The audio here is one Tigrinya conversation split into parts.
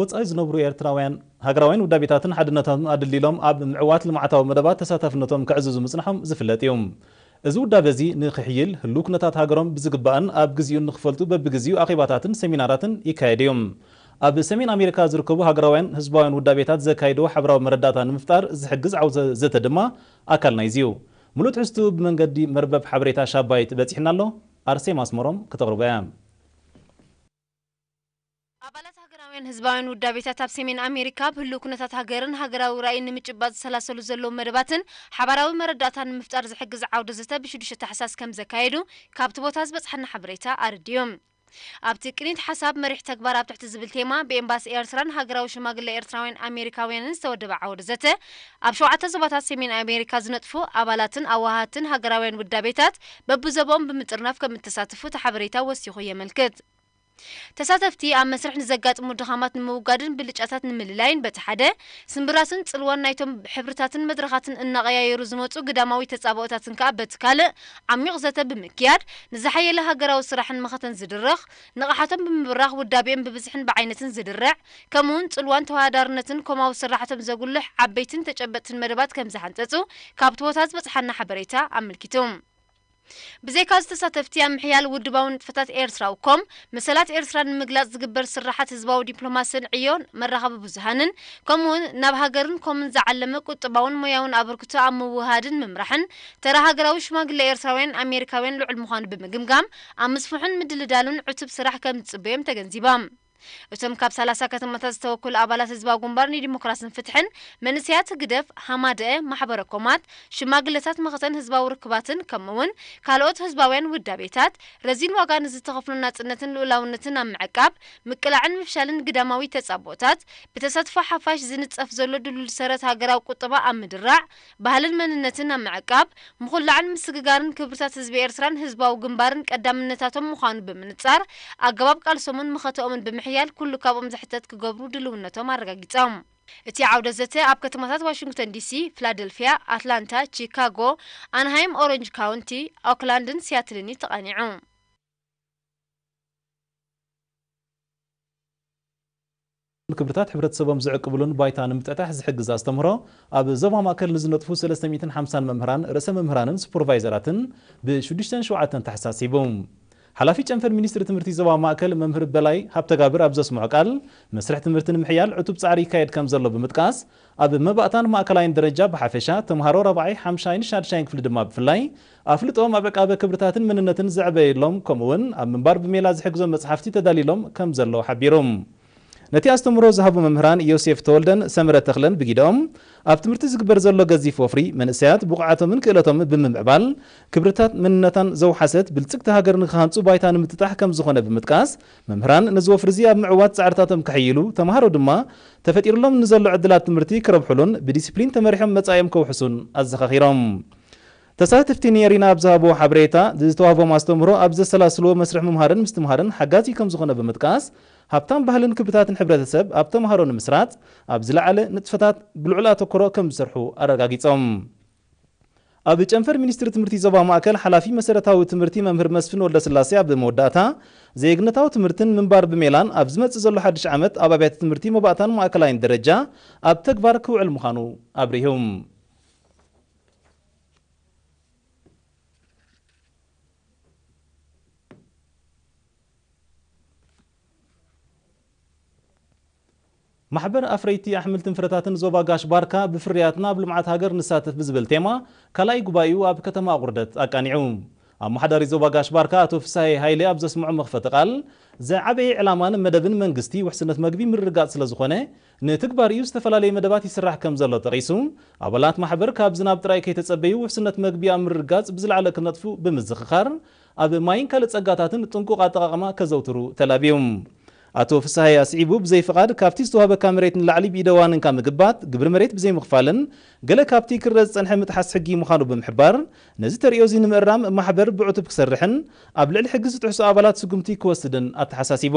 ወጻኢ ዝነብሩ ኤርትራውያን፣ ሃገራውያን ውዳቤታትን ሓድነታትን ኣደልዲሎም ኣብ ምዕዋት ልምዓታዊ መደባት ተሳታፍነቶም ከዕዝዙ ምጽንሖም ዝፍለጥ እዩ። እዚ ውዳበ እዚ ንክሕይል፣ ህሉው ኩነታት ሃገሮም ብዝግባእን ኣብ ግዜኡን ንክፈልጡ በብግዜኡ ኣኼባታትን ሰሚናራትን ይካየድ እዩ። ኣብ ሰሜን ኣሜሪካ ዝርከቡ ሃገራውያን ህዝባውያን ውዳቤታት ዘካይድዎ ሓበራዊ መረዳእታ ንምፍጣር ዝሕግዝ ዓውደ ዘተ ድማ ኣካል ናይዚ እዩ። ሙሉእ ትሕዝትኡ ብመንገዲ መርበብ ሓበሬታ ሻባይት በጺሕና ኣሎ። ኣርሴማ ኣስመሮም ከተቕርቦ እያ። ኣባላት ሃገራውያን ህዝባውያን ውዳቤታት ኣብ ሰሜን ኣሜሪካ፣ ብህሉው ኩነታት ሃገርን ሃገራዊ ራእይን ንምጭባጥ ዝሰላሰሉ ዘለዉ መደባትን ሓባራዊ መረዳእታ ንምፍጣር ዝሕግዝ ዓውደ ዘተ ብሽዱሽተ ታሕሳስ ከም ዘካየዱ ካብቲ ቦታ ዝበጽሓና ሓበሬታ ኣረዲኡ። ኣብቲ ቅኒት ሓሳብ መሪሕ ተግባር ኣብ ትሕቲ ዝብል ቴማ፣ ብኤምባሲ ኤርትራን ሃገራዊ ሽማግለ ኤርትራውያን ኣሜሪካውያንን ዝተወደበ ዓውደ ዘተ፣ ኣብ ሸውዓተ ዞባታት ሰሜን ኣሜሪካ ዝነጥፉ ኣባላትን ኣዋሃድትን ሃገራውያን ውዳቤታት በብዞባኦም ብምጥርናፍ ከም እተሳተፉ እቲ ሓበሬታ ወሲኹ የመልክት። ተሳተፍቲ ኣብ መስርሕ ንዘጋጥሙ ድኻማት ንምውጋድን ብልጫታት ንምልላይን በቲ ሓደ፣ ስምብራትን ጽልዋን ናይቶም ሕብርታትን መድረኻትን እናቐያየሩ ዝመጹ ግዳማዊ ተጻብኦታትን ከኣ በቲ ካልእ፣ ዓሚቕ ዘተ ብምክያድ፣ ንዝሓየለ ሃገራዊ ስራሕን መኸተን ዝድርኽ፣ ንቕሓቶም ብምብራኽ ውዳቤኦም ብብዝሕን ብዓይነትን ዝድርዕ፣ ከምኡውን ጽልዋን ተወዳዳርነትን ኮማዊ ስራሓቶም ዘጉልሕ ዓበይትን ተጨበጥትን መደባት ከም ዝሓንጸጹ ካብቲ ቦታ ዝበጽሓና ሓበሬታ ኣመልኪቱ። ብዘይካዚ ተሳተፍቲ ኣብ ምሕያል ውድባዊ ንጥፈታት ኤርትራዊ ኮም መሰላት ኤርትራ ንምግላጽ ዝግበር ስራሓት ህዝባዊ ዲፕሎማስን ዕዮን መራኸቢ ብዙሃንን ከምኡውን ናብ ሃገርን ኮምን ዝዓለመ ቁጠባውን ሞያውን ኣበርክቶ ኣብ ምውህሃድን ምምራሕን ተራ ሃገራዊ ሽማግለ ኤርትራውያን ኣሜሪካውያን ልዑል ምዃኑ ብምግምጋም ኣብ ምስፍሑን ምድልዳሉን ዕቱብ ስራሕ ከም ዝጽበዮም ተገንዚቦም። እቶም ካብ ሰላሳ ከተማታት ዝተወከሉ ኣባላት ህዝባዊ ግንባር ንዲሞክራስን ፍትሕን፣ መንእሰያት ህግደፍ፣ ሃማደኤ፣ ማሕበረ ኮማት፣ ሽማግለታት መኸተን ህዝባዊ ርክባትን ከምኡውን ካልኦት ህዝባውያን ውዳቤታት፣ ረዚን ዋጋ ንዝተኸፍሎ ናጽነትን ልኡላውነትን ኣብ ምዕቃብ፣ ምቅላዕን ምፍሻልን ግዳማዊ ተጻብኦታት፣ ብተሳትፎ ሓፋሽ ዝንጸፍ ዘሎ ድልዱል ሰረት ሃገራዊ ቁጠባ ኣብ ምድራዕ፣ ባህልን መንነትን ኣብ ምዕቃብ፣ ምኹላዕን ምስግጋርን ክብርታት ህዝቢ ኤርትራን ህዝባዊ ግንባርን ቀዳምነታቶም ምዃኑ ብምንጻር፣ ኣገባብ ቃልሶምን መኸተኦምን ብምሕያል ኩሉ ካብኦም ዝሕተት ክገብሩ ድልውነቶም ኣረጋጊጾም። እቲ ዓውደ ዘተ ኣብ ከተማታት ዋሽንግተን ዲሲ፣ ፊላደልፊያ፣ ኣትላንታ፣ ቺካጎ፣ ኣንሃይም ኦረንጅ ካውንቲ፣ ኦክላንድን ሲያትልን እዩ ተቓኒዑ። ክብርታት ሕብረተሰቦም ዝዕቅብሉን ባይታ ንምጥጣሕ ዝሕግዝ ኣስተምህሮ ኣብ ዞባ ማእከል ንዝነጥፉ ሰለስተ ሚእትን ሓምሳን መምህራን፣ ርእሰ መምህራንን ሱፐርቫይዘራትን ብሽዱሽተን ሸውዓተን ተሓሳሲቡ። ሓላፊ ጨንፈር ሚኒስትሪ ትምህርቲ ዞባ ማእከል መምህር በላይ ሃብተጋብር ኣብ ዘስምዖ ቃል፣ መስርሕ ትምህርቲ ንምሕያል ዕቱብ ጻዕሪ ይካየድ ከም ዘሎ ብምጥቃስ፣ ኣብ መባእታን ማእከላይን ደረጃ ብሓፈሻ ተምሃሮ ራብዓይ፣ ሓምሻይን ሻድሻይን ክፍሊ ድማ ብፍላይ ኣፍልጦኦም ኣብ ዕቃበ ክብርታትን መንነትን ዘዕበየሎም፣ ከምኡውን ኣብ ምንባር ብሜላ ዝሕግዞም መጽሓፍቲ ተዳሊሎም ከም ዘሎ ሓቢሩ። ነቲ ኣስተምህሮ ዝሃቡ መምህራን ዮሴፍ ተወልደን ሰመረ ተኽለን ብጊደኦም፣ ኣብ ትምህርቲ ዝግበር ዘሎ ገዚፍ ወፍሪ መንእሰያት ብቑዓቶምን ክእለቶምን ብምምዕባል ክብርታት መንነታን ዘውሓሰት ብልጽግቲ ሃገር ንክሃንጹ ባይታ ንምጥጣሕ ከም ዝኾነ ብምጥቃስ፣ መምህራን ነዚ ወፍሪ እዚ ኣብ ምዕዋት ጻዕርታቶም ከሕይሉ፣ ተምሃሮ ድማ ተፈጢሩሎም ንዘሎ ዕድላት ትምህርቲ ክረብሕሉን ብዲሲፕሊን ተመሪሖም መጻኢኦም ከውሕሱን ኣዘኻኺሮም። ተሳተፍቲ ንኤሪና ኣብ ዝሃብዎ ሓበሬታ፣ ዝተዋህቦም ኣስተምህሮ ኣብ ዘሰላስልዎ መስርሕ ምምሃርን ምስትምሃርን ሓጋዚ ከም ዝኾነ ብምጥቃስ፣ ሃብታም ባህልን ክብርታትን ሕብረተሰብ ኣብ ተምሃሮ ንምስራጽ ኣብ ዝለዓለ ንጥፈታት ብልዑል ኣተኩሮ ከም ዝሰርሑ ኣረጋጊጾም። ኣብ ጨንፈር ሚኒስትሪ ትምህርቲ ዞባ ማእከል ሓላፊ መሰረታዊ ትምህርቲ መምህር መስፍን ወልደስላሴ ኣብ መወዳእታ፣ ዜግነታዊ ትምህርትን ምንባር ብሜላን ኣብ ዝመጽእ ዘሎ ሓድሽ ዓመት ኣብ ኣብያተ ትምህርቲ መባእታን ማእከላይን ደረጃ ኣብ ተግባር ክውዕል ምዃኑ ኣብሪሁ። ማሕበር ኣፍረይቲ ኣሕምልትን ፍረታትን ዞባ ጋሽ ባርካ፣ ብፍርያትና ኣብ ልምዓት ሃገር ንሳተፍ ብዝብል ቴማ ካልኣይ ጉባኤኡ ኣብ ከተማ ኣቑርደት ኣቃኒዑ። ኣመሓዳሪ ዞባ ጋሽ ባርካ ኣቶ ፍሳሄ ሃይለ ኣብ ዘስምዖ መኽፈቲ ቃል፣ ዝዓበየ ዕላማን መደብን መንግስቲ ውሕስነት መግቢ ምርግጋጽ ስለ ዝኾነ፣ ንትግባር እዩ ዝተፈላለየ መደባት ይስራሕ ከም ዘሎ ጠቒሱ፣ ኣባላት ማሕበር ካብ ዝናብ ጥራይ ከይተጸበዩ ውሕስነት መግቢ ኣብ ምርግጋጽ ብዝለዓለ ክነጥፉ ብምዝኽኻር፣ ኣብ ማይን ካልእ ጸጋታትን ጥንቁቕ ኣጠቓቕማ ከዘውትሩ ተላብዩ። ኣቶ ፍስሃየ ኣስዒቡ፣ ብዘይ ፍቓድ ካብቲ ዝተዋህበካ መሬት ንላዕሊ ብኢደ ዋንንካ ምግባት፣ ግብሪ መሬት ብዘይምኽፋልን ገለ ካብቲ ክረአ ዝጸንሐ ምጥሓስ ሕጊ ምዃኑ ብምሕባር፣ ነዚ ተርእዮ እዚ ንምእራም ማሕበር ብዕቱብ ክሰርሕን ኣብ ልዕሊ ሕጊ ዝጥሕሱ ኣባላት ስጉምቲ ክወስድን ኣተሓሳሲቡ።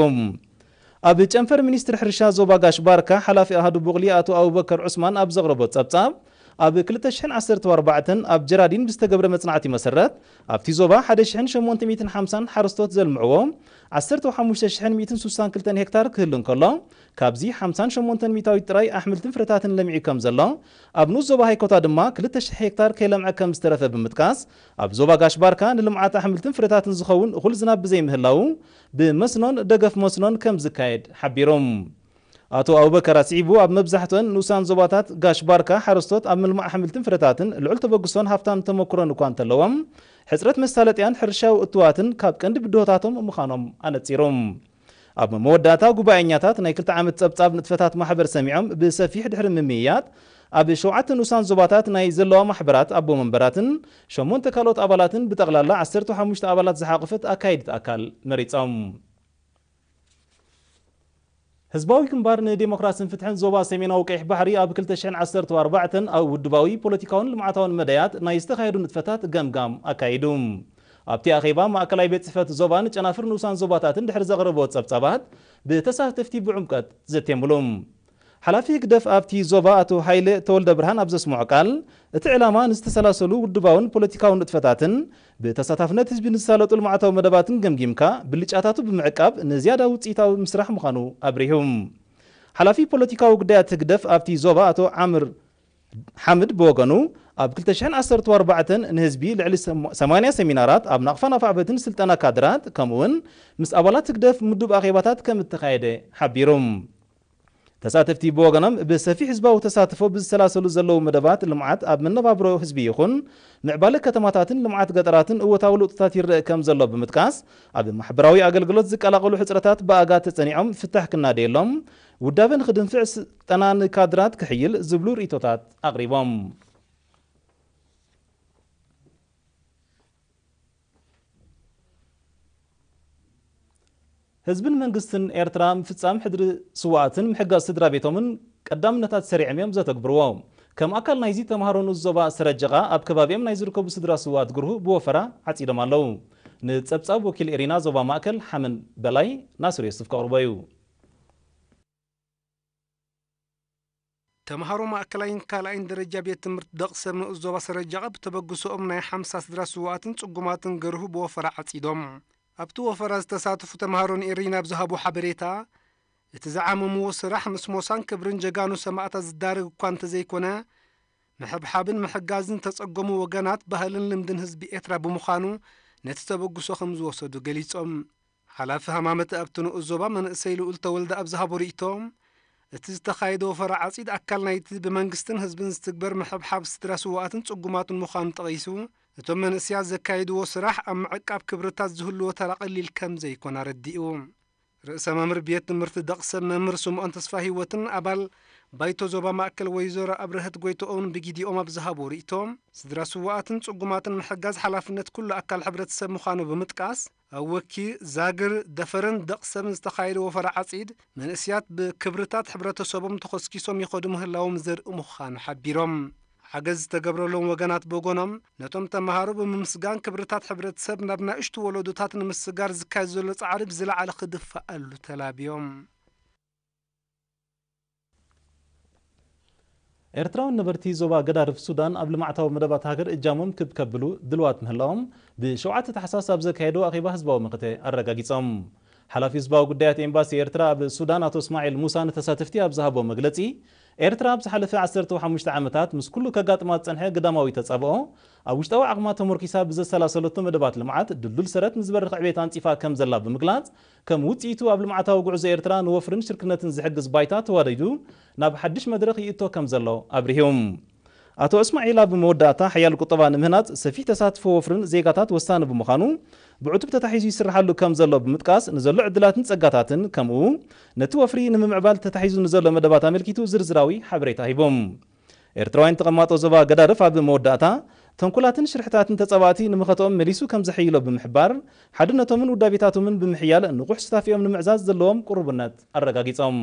ኣብ ጨንፈር ሚኒስትሪ ሕርሻ ዞባ ጋሽ ባርካ ሓላፊ ኣሃዱ ቡቕሊ ኣቶ ኣቡበከር ዑስማን ኣብ ዘቕረቦ ጸብጻብ፣ ኣብ ክልተ ሽሕን ዓሰርተ ኣርባዕተን ኣብ ጀራዲን ብዝተገብረ መጽናዕቲ መሰረት፣ ኣብቲ ዞባ ሓደ ሽሕን ሸሞንተ ሚእትን ሓምሳን ሓረስቶት ዘልምዕዎ ዓሰርተ ሓሙሽተ ሽሕን ሚእትን ስሳን ክልተን ሄክታር ክህሉ እንከሎ፣ ካብዚ ሓምሳን ሸሞንተን ሚእታዊት ጥራይ ኣሕምልትን ፍረታትን ለሚዑ ከም ዘሎ፣ ኣብ ንኡስ ዞባ ሃይኮታ ድማ ክልተ ሽሕ ሄክታር ከይለምዐ ከም ዝተረፈ ብምጥቃስ፣ ኣብ ዞባ ጋሽ ባርካ ንልምዓት ኣሕምልትን ፍረታትን ዝኸውን እኹል ዝናብ ብዘይምህላዉ፣ ብመስኖን ደገፍ መስኖን ከም ዝካየድ ሓቢሮም። ኣቶ ኣቡበከር ኣስዒቡ፣ ኣብ መብዛሕትኦን ንኡሳን ዞባታት ጋሽ ባርካ ሓረስቶት ኣብ ምልማዕ ኣሕምልትን ፍረታትን ልዑል ተበግሶን ሃፍታም ተመኩሮን እኳ እንተለዎም፣ ሕጽረት መሳለጥያን ሕርሻዊ እትዋትን ካብ ቀንዲ ብድሆታቶም ምዃኖም ኣነጺሮም። ኣብ መወዳእታ ጉባኤኛታት ናይ ክልተ ዓመት ጸብጻብ ንጥፈታት ማሕበር ሰሚዖም ብሰፊሕ ድሕሪ ምምይያጥ፣ ኣብ ሸውዓተ ንኡሳን ዞባታት ናይ ዘለዋ ማሕበራት ኣቦ መንበራትን ሸሞንተ ካልኦት ኣባላትን ብጠቕላላ ዓሰርተ ሓሙሽተ ኣባላት ዝሓቖፈት ኣካይዲት ኣካል መሪጾም። ህዝባዊ ግንባር ንዴሞክራስን ፍትሕን ዞባ ሰሜናዊ ቀይሕ ባሕሪ ኣብ ክልተ ሽሕን ዓሰርተ ኣርባዕተን ኣብ ውድባዊ፣ ፖለቲካውን ልምዓታውን መዳያት ናይ ዝተኻየዱ ንጥፈታት ገምጋም ኣካይዱ። ኣብቲ ኣኼባ ማእከላይ ቤት ጽሕፈት ዞባን ጨናፍር ንኡሳን ዞባታትን ድሕሪ ዘቕረብዎ ጸብጻባት ብተሳተፍቲ ብዕምቀት ዘቴምሉ። ሓላፊ ህግደፍ ኣብቲ ዞባ ኣቶ ሃይለ ተወልደ ብርሃን ኣብ ዘስምዖ ቃል፣ እቲ ዕላማ ንዝተሰላሰሉ ውድባውን ፖለቲካውን ንጥፈታትን ብተሳታፍነት ህዝቢ ንዝሳለጡ ልምዓታዊ መደባትን ገምጊምካ ብልጫታቱ ብምዕቃብ ንዝያዳ ውጽኢታዊ ምስራሕ ምዃኑ ኣብሪሁ። ሓላፊ ፖለቲካዊ ጉዳያት ህግደፍ ኣብቲ ዞባ ኣቶ ዓምር ሓምድ ብወገኑ፣ ኣብ ክልተ ሽሕን ዓሰርተ ኣርባዕተን ንህዝቢ ልዕሊ ሰም-፣ ሰማንያ ሰሚናራት ኣብ ናቕፋን ኣፋዕበትን ስልጠና ካድራት፣ ከምኡውን ምስ ኣባላት ህግደፍ ምዱብ ኣኼባታት ከም እተኻየደ ሓቢሩ። ተሳተፍቲ ብወገኖም፣ ብሰፊሕ ህዝባዊ ተሳትፎ ብዝሰላሰሉ ዘለዉ መደባት ልምዓት ኣብ መነባብሮ ህዝቢ ይኹን ምዕባለ ከተማታትን ልምዓት ገጠራትን እወታዊ ለውጥታት ይረአ ከም ዘሎ ብምጥቃስ፣ ኣብ ማሕበራዊ ኣገልግሎት ዝቀላቐሉ ሕጽረታት ብኣጋ ተጸኒዖም ፍታሕ ክናደየሎም፣ ውዳበ ንኽድንፍዕ ስልጠና ንካድራት ክሕይል ዝብሉ ርእይቶታት ኣቕሪቦም። ህዝብን መንግስትን ኤርትራ ምፍጻም ሕድሪ ስውኣትን ምሕጋዝ ስድራ ቤቶምን ቀዳምነታት ሰሪዖም እዮም ዘተግብርዎ። ከም ኣካል ናይዚ፣ ተምሃሮ ንኡስ ዞባ ሰረጀቓ ኣብ ከባቢኦም ናይ ዝርከቡ ስድራ ስውኣት ግርሁ ብወፈራ ዓጺዶም ኣለዉ። ንጸብጻብ ወኪል ኤሪና ዞባ ማእከል ሓመን በላይ፣ ናስር ዮስፍ ከቕርቦ እዩ። ተምሃሮ ማእከላይን ካልኣይን ደረጃ ቤት ትምህርቲ ደቕ ሰብ ንኡስ ዞባ ሰረጀቓ ብተበግሶኦም ናይ ሓምሳ ስድራ ስውኣትን ጽጉማትን ገርሁ ብወፈራ ዓጺዶም። ኣብቲ ወፈራ ዝተሳተፉ ተምሃሮ ንኤሪና ኣብ ዝሃቦ ሓበሬታ፣ እቲ ዝዓመምዎ ስራሕ ምስ ሞሳን ክብርን ጀጋኑ ሰማእታት ዝዳረግ እኳ እንተዘይኮነ፣ ምሕብሓብን ምሕጋዝን ዝተጸገሙ ወገናት ባህልን ልምድን ህዝቢ ኤርትራ ብምዃኑ፣ ነቲ ተበግሶ ከም ዝወሰዱ ገሊጾም። ሓላፊ ሃማመተ ኣብቲ ንኡስ ዞባ መንእሰይ ልኡል ተወልደ ኣብ ዝሃቦ ርእይቶ፣ እቲ ዝተኻየደ ወፈራ ዓጺድ ኣካል ናይቲ ብመንግስትን ህዝብን ዝትግበር ምሕብሓብ ስድራ ስውኣትን ጽጉማትን ምዃኑ ጠቒሱ፣ እቶም መንእሰያት ዘካየድዎ ስራሕ ኣብ ምዕቃብ ክብርታት ዝህልዎ ተራ ቀሊል ከም ዘይኮነ ኣረዲኡ። ርእሰ መምህር ቤት ትምህርቲ ደቕ ሰብ መምህር ስምኦን ተስፋ ህይወትን ኣባል ባይቶ ዞባ ማእከል ወይዘሮ ኣብርሀት ጎይትኦም ብጊዲኦም ኣብ ዝሃቦ ርእይቶ፣ ስድራ ስውኣትን ጽጉማትን ምሕጋዝ ሓላፍነት ኩሉ ኣካል ሕብረተሰብ ምዃኑ ብምጥቃስ፣ ኣብ ወኪ፣ ዛግር፣ ደፈርን ደቕ ሰብን ዝተኻየደ ወፈራ ዓጺድ፣ መንእስያት ብክብርታት ሕብረተሰቦም ተኾስኪሶም ይኸዱ ምህላዎም ዘርኢ ምዃኑ ሓቢሮም። ሓገዝ ዝተገብረሎም ወገናት ብወገኖም፣ ነቶም ተመሃሮ ብምምስጋን፣ ክብርታት ሕብረተሰብ ናብ ናእሽቱ ወለዶታት ንምስጋር ዝካየድ ዘሎ ጻዕሪ ብዝለዓለ ክድፈኣሉ ተላብዮም። ኤርትራውያን ነበርቲ ዞባ ገዳርፍ ሱዳን ኣብ ልምዓታዊ መደባት ሃገር እጃሞም ክብ ከብሉ ድልዋት ምህላዎም ብሸውዓተ ታሕሳስ ኣብ ዘካየድዎ ኣኼባ ህዝባዊ መኸተ ኣረጋጊጾም። ሓላፊ ህዝባዊ ጉዳያት ኤምባሲ ኤርትራ ኣብ ሱዳን ኣቶ እስማዒል ሙሳ ንተሳተፍቲ ኣብ ዝሃቦ መግለጺ፣ ኤርትራ ኣብ ዝሓለፈ ዓሰርተ ሓሙሽተ ዓመታት ምስ ኩሉ ከጋጥማ ዝጸንሐ ግዳማዊ ተጻብኦ ኣብ ውሽጣዊ ዓቕማ ተሞርኪሳ ብዘሰላሰለቶ መደባት ልምዓት ድልዱል ሰረት ንዝበርኽ ዕቤት ኣንጺፋ ከም ዘላ ብምግላጽ፣ ከም ውጽኢቱ ኣብ ልምዓታዊ ጉዕዞ ኤርትራ ንወፍርን ሽርክነትን ዝሕግዝ ባይታ ተዋዲዱ ናብ ሓድሽ መድረኽ ይእቶ ከም ዘሎ ኣብሪሁ። ኣቶ እስማዒል ኣብ መወዳእታ ሓያል ቁጠባ ንምህናጽ ሰፊሕ ተሳትፎ ወፍርን ዜጋታት ወሳኒ ብምዃኑ ብዕቱብ ተታሒዙ ይስርሓሉ ከም ዘሎ ብምጥቃስ ንዘሎ ዕድላትን ጸጋታትን ከምኡ ነቲ ወፍሪ ንምምዕባል ተታሒዙ ንዘሎ መደባት ኣመልኪቱ ዝርዝራዊ ሓበሬታ ሂቦም። ኤርትራውያን ተቐማጦ ዞባ ገዳርፍ ኣብ መወዳእታ፣ ተንኮላትን ሽርሕታትን ተጻባእቲ ንመኸተኦም መሊሱ ከም ዘሐይሎ ብምሕባር፣ ሓድነቶምን ውዳቤታቶምን ብምሕያል ንቑሕ ሱታፌኦም ንምዕዛዝ ዘለዎም ቅሩብነት ኣረጋጊጾም።